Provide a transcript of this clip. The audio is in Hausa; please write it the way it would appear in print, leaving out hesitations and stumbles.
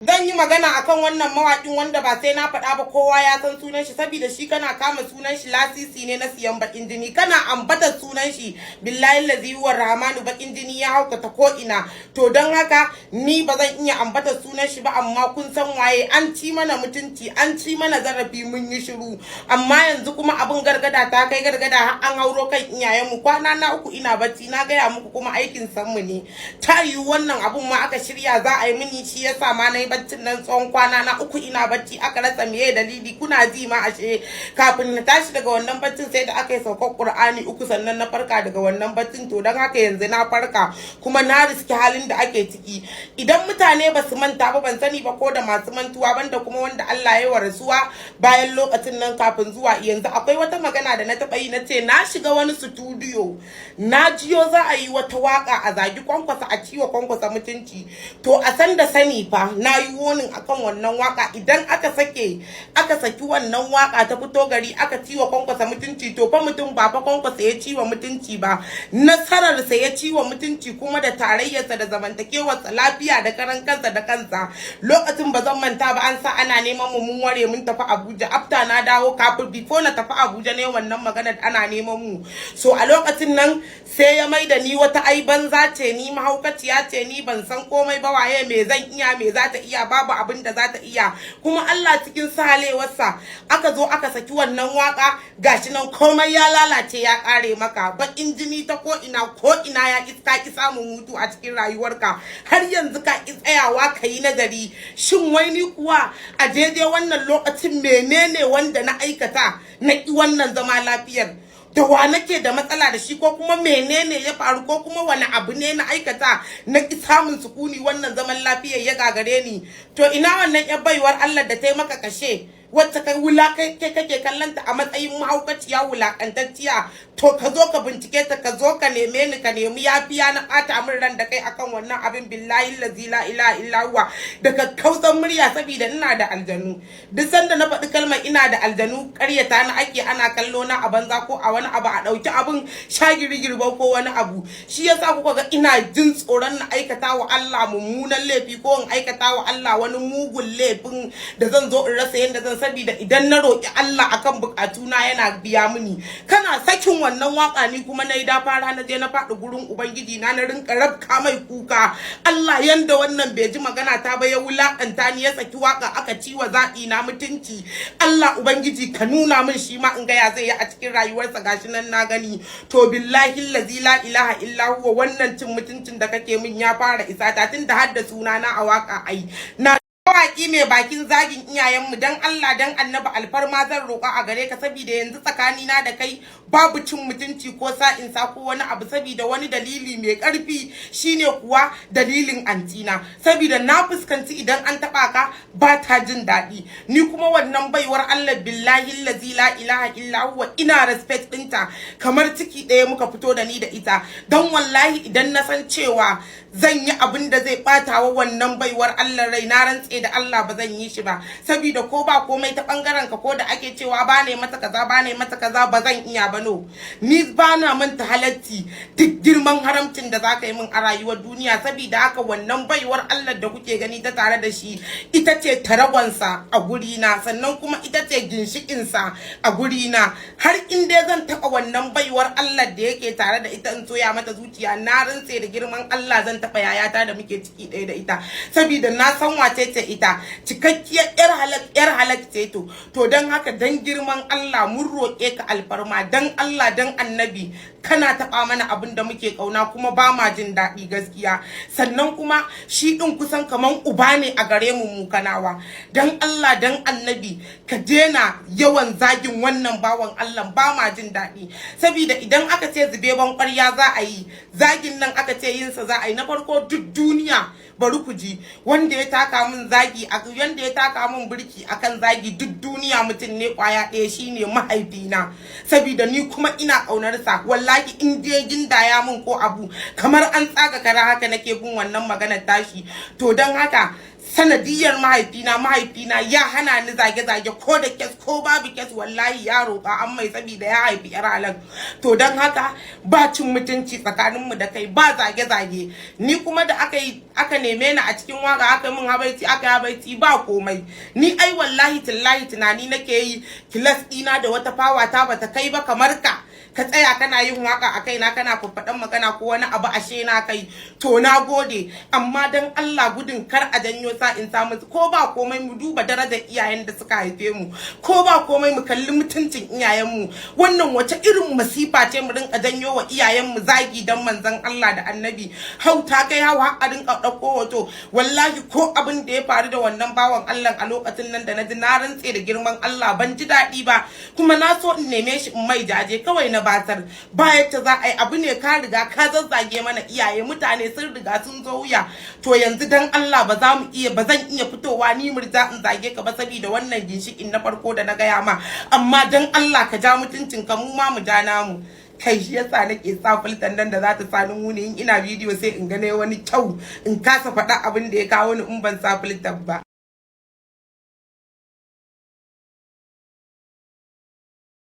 Zan yi magana akan wannan mawaƙin wanda ba sai na faɗa ba, kowa ya san sunan shi, saboda shi kana kama sunan shi lasisi ne na siyan bakin jini. Kana ambatar sunan shi, billahi lazi wa rahmanu, bakin jini ya haukata ko ina. To don haka ni ba zan iya ambatar sunan shi ba, amma kun san waye. An ci mana mutunci, an ci mana zarafi, mun yi shiru, amma yanzu kuma abin gargada ta kai gargada, har an hauro kan iyayenmu. Kwana na 3 ina bacci, na gaya muku, kuma aikin sanmu ne. Ta yiwu wannan abun ma aka shirya za a yi mini, shi yasa ma na yi baccin nan tsawon kwana na 3 ina bacci, aka rasa meye dalili. Kuna ji ma, ashe kafin na tashi daga wannan baccin sai da aka yi saukar Qur'ani uku, sannan na farka daga wannan baccin. To don haka yanzu na farka kuma na riski halin da ake ciki. Idan mutane ba su manta ba, ban sani ba ko da masu mantuwa, banda kuma wanda Allah ya yi wa rasuwa bayan lokacin nan kafin zuwa yanzu, akwai wata magana da na taɓa yi, na ce na shiga wani studio, na jiyo za a yi wata waka a zagi Kwankwasa, a ciwa Kwankwasa mutunci. To a san da sani fa, na yi warning akan wannan waka. Idan aka sake, aka saki wannan waka ta fito gari, aka ciwa Kwankwasa mutunci, to fa mutum ba fa Kwankwasa ya ciwa mutunci ba, nasararsa ya ciwa mutunci, kuma da tarayyarsa da zamantakewarsa lafiya da karan kansa da kansa. Lokacin ba zan manta ba, an sa ana neman mu, mun ware mun tafi Abuja. After na dawo, kafin before na tafi Abuja ne wannan magana ana neman mu. So a lokacin nan sai ya mai da ni wata ai banza ce, ni mahaukaciya ce, ni ban san komai ba, waye, me zan iya, me za ta iya, babu abin da za ta iya. Kuma Allah cikin sahalewarsa aka zo aka saki wannan waka, gashi nan komai ya lalace, ya kare maka bakin jini ta ko ina, ko ina ya iska ki samun hutu a cikin rayuwarka. Har yanzu ka ki tsayawa ka yi nazari, shin wai ni kuwa a daidai wannan lokacin menene wanda na aikata na ki wannan zama lafiyar? Da wa nake da matsala da shi, ko kuma menene ya faru, ko kuma wani abu ne na aikata na ki samun sukuni, wannan zaman lafiyar ya gagare ni? To ina wannan yan baiwar Allah da ta yi maka kashe, wacce kai wulakai kake kallanta a matsayin mahaukaciya wulakantacciya? To ka zo ka bincike ta, ka zo ka neme ni, ka nemi yafiya na ɓata min ran da kai akan wannan abin. Billahi lazi la ilaha illa huwa, daga kausan murya, saboda ina da aljanu. Duk sanda na faɗi kalmar ina da aljanu, ƙaryata na ake, ana kallo na a banza ko a wani abu, a ɗauki abin shagiri girbau ko wani abu. Shi yasa kuka ga ina jin tsoron na aikata wa Allah mummunan laifi, ko in aikata wa Allah wani mugun laifin da zan zo in rasa yadda zan, saboda idan na roƙi Allah akan bukatuna yana biya mini. Kana sakin wannan waka, ni kuma na yi da fara, na je na faɗi gurin Ubangiji na, na rinka rabka mai kuka. Allah, yanda wannan bai ji magana ta ba, ya wulakanta ni, ya saki waka aka ci wa zaɓi na mutunci, Allah Ubangiji ka nuna min shi ma in ga ya zai yi a cikin rayuwarsa. Gashi nan na gani. To billahi allazi la ilaha illa huwa, wannan cin mutuncin da kake min ya fara isa ta, tunda har da sunana a waka. Ai na mawaƙi mai bakin zagin iyayenmu, dan Allah dan Annabi, alfarma zan roƙa a gare ka, saboda yanzu tsakanina da kai babu cin mutunci ko sa'insa ko wani abu, saboda wani dalili mai ƙarfi, shine kuwa dalilin antina, saboda na fuskanci idan an taɓa ka ba ta jin daɗi. Ni kuma wannan baiwar Allah, billahi allazi la ilaha illa huwa, ina respect ɗinta kamar ciki ɗaya muka fito da ni da ita. Don wallahi idan na san cewa zan yi abin da zai ɓata wa wannan baiwar Allah rai, na rantse da Allah ba zan yi shi ba, saboda ko ba komai ta bangaren ka, ko da ake cewa ba ne mata kaza, ba ne mata kaza, ba zan iya ba. No, ni ba na manta halacci duk girman haramcin da zaka yi min a rayuwar duniya. Saboda haka wannan baiwar Allah da kuke gani ta tare da shi, ita ce taragonsa a guri na, sannan kuma ita ce ginshikinsa a guri na. Har in dai zan taɓa wannan baiwar Allah da yake tare da ita in soya mata zuciya, na rantse da girman Allah zan taɓa yayata da muke ciki ɗaya da ita, saboda na san wace ce ita, cikakkiyar yar halak, yar halak ce. To don haka, dan girman Allah mun roƙe ka alfarma, dan Allah dan Annabi, kana taɓa mana abin da muke ƙauna kuma ba ma jin daɗi gaskiya. Sannan kuma shi ɗin kusan kaman uba ne a gare mu mu Kanawa. Dan Allah dan Annabi ka daina yawan zagin wannan bawan Allah, ba ma jin daɗi, saboda idan aka ce zube ban ƙwarya za a yi zagin nan, aka ce yinsa za a yi na farko duk duniya, bari ku ji, wanda ya taka min zagi, wanda ya taka min birki akan zagi duk duniya, mutum ne kwaya ɗaya, shine mahaifina, saboda ni kuma ina ƙaunarsa. Wallahi Wallahi in je gindaya mun ko abu kamar an tsaga kara, haka nake bin wannan maganar tashi. To don haka sanadiyar mahaifina ya hana ni zage-zage, ko da case ko babu case. Wallahi ya roƙa an mai, saboda ya haifi yar halal. To don haka ba cin mutunci tsakaninmu da kai, ba zage-zage. Ni kuma da aka yi aka neme ni a cikin waka, aka min habaici, aka yi habaici, ba komai. Ni ai wallahi tallahi tunani nake yi, class ɗina da wata power ta bata kai ba kamar ka ka tsaya kana yin waka a kaina, kana faffaɗan magana ko wani abu, ashe na kai. To na gode, amma dan Allah gudun kar a janyo sa in samu, ko ba komai mu duba darajar iyayen da suka haife mu, ko ba komai mu kalli mutuncin iyayen mu. Wannan wace irin masifa ce mu rinka janyo wa iyayen mu zagi? Dan manzon Allah da Annabi, hau ta kai hau har a rinka ɗauko hoto. Wallahi ko abin da ya faru da wannan bawan Allah a lokacin nan da na ji, na rantse da girman Allah ban ji daɗi ba, kuma na so in neme shi in mai jaje kawai na basar. Ba yadda za a yi, abu ne ka riga ka zazzage mana iyaye, mutane sun riga sun zo wuya. To yanzu dan Allah ba za mu iya, ba zan iya fitowa ni Murja in zage ka ba, saboda wannan ginshikin na farko da na gaya ma. Amma dan Allah ka ja mutuncin ka, mu ma mu ja namu. Kai, shi yasa nake sa filtan nan da za ta sani muni. In ina bidiyo sai in gane wani kyau, in kasa faɗa abin da ya kawo ni in ban sa filtan ba.